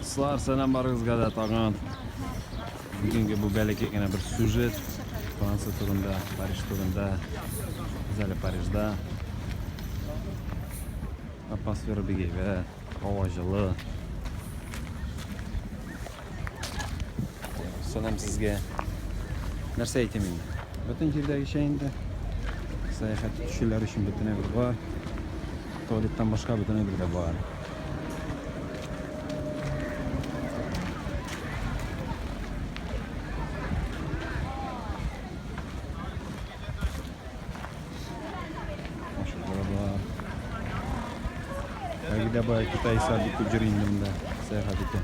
Дуслар, сәлам барыгызга да тагын. Бүгенге бу бәләкәй генә бер сюжет Франция турында, Париж турында. Без әле Парижда. Атмосфера бик әйбәт, һава җылы. Сәлам сезгә. Нәрсә әйтим инде? Бөтен җирдәгечә инде. Сәяхәт итүчеләр өчен бөтен әйбер бар. Туалеттан башка бөтен әйбер дә бар. Машиналар бар. Әле дә бай китайцылар бик күп йөри инде монда сәяхәт итә.